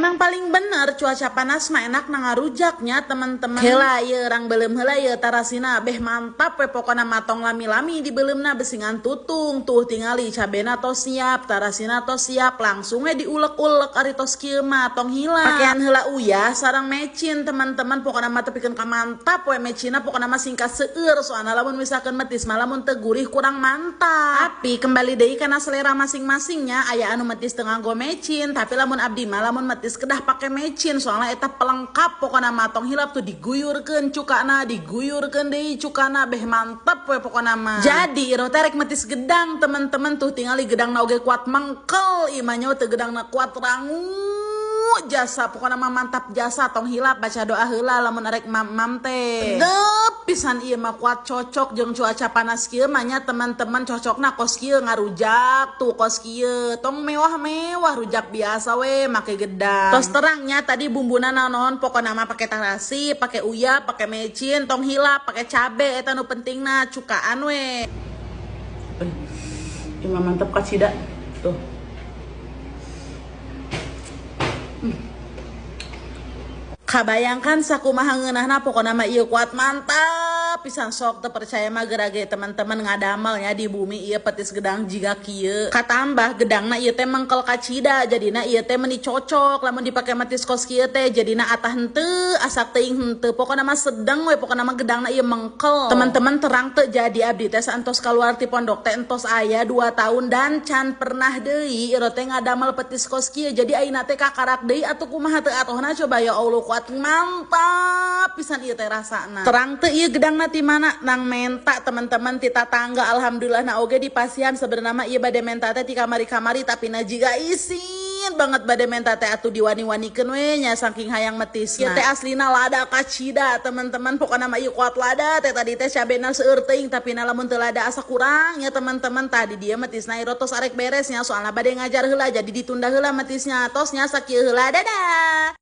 Emang paling bener cuaca panas mah enak ngarujaknya, teman-teman. Heula ieu urang beuleum heula ieu tarasina, beh mantap we pokona, matong lami-lami dibeuleumna beusingan tutung. Tuh, tingali cabena tos siap, tarasina tos siap, langsung we diulek-ulek ari tos kieu mah, tong hilap. Pakean heula uyah sareng mecin, teman-teman, pokona mah tepikeun ka mantap we mecina, pokona mah singkat seueur, soalna lamun misalkan metis mah lamun teu gurih kurang mantap. Tapi kembali deui kana selera masing-masingnya, aya anu metis teu nganggo mecin, tapi lamun abdi mah lamun metis kedah pake mecin, soalnya eta pelengkap pokona mah. Tong hilap tuh diguyurkeun cukana, diguyurkeun deui cukana, beh mantap we pokona mah. Jadi iroh teh rek metis gedang, teman-teman. Tuh, tingali gedangna oge kuat mengkel ieu mah nya, teu gedangna kuat rangu jasa, pokoknya mah mantap jasa. Tong hilap baca doa heula lamun arek mam-mam teh. Dep pisan ieu mah, kuat cocok jeung cuaca panas kieu mah nya, teman-teman. Cocokna kos kieu ngarujak tuh, kos kieu, tong mewah-mewah, rujak biasa we make gedang. Tos terangnya tadi bumbuna naon, pokokna mah pake tarasi, pake uyah, pake mecin, tong hilap pake cabe, eta nu pentingna cukaan we. Ieu mah mantap kacida tuh. Kabayangkan sakumaha ngeunahna, pokona mah ieu kuat mantap pisan. Sok teu percaya mah geura ge teman-teman ngadamel nya di bumi ieu petis gedang jiga kieu. Katambah gedangna ieu teh mengkel kacida, jadina ieu teh meni cocok lamun dipake metis kos kieu teh, jadina atah henteu, asak teuing henteu, pokona mah sedeng we, pokona mah gedangna ieu mengkel. Teman-teman, terang teu? Jadi abdi teh saentos keluar ti pondok teh entos aya 2 tahun dan can pernah deui ieu teh ngadamel petis kos kieu. Jadi ayeuna teh kakarak deui atuh, kumaha teu atohna coba? Ya Allah, kuat mantap pisan ieu teh rasana. Terang teu ieu gedangna ti mana? Nang menta, teman-teman, ti tatangga. Alhamdulillah na oge di pasihan. Sebenarnya mah ieu bade menta teh ti kamari-kamari, tapi na jiga isin banget bade menta teh, atuh diwani-wanikeun we nya saking hayang metis. Ieu teh aslina lada kacida, teman-teman, pokona mah ieu kuat lada teh. Tadi teh cabena seueur teuing, tapi na lamun teu lada asa kurang ya, teman-teman. Tadi dia metisna ieu tos arek beresnya, soalna bade ngajar heula, jadi ditunda heula metisnya. Tosnya sakieu heula, dadah.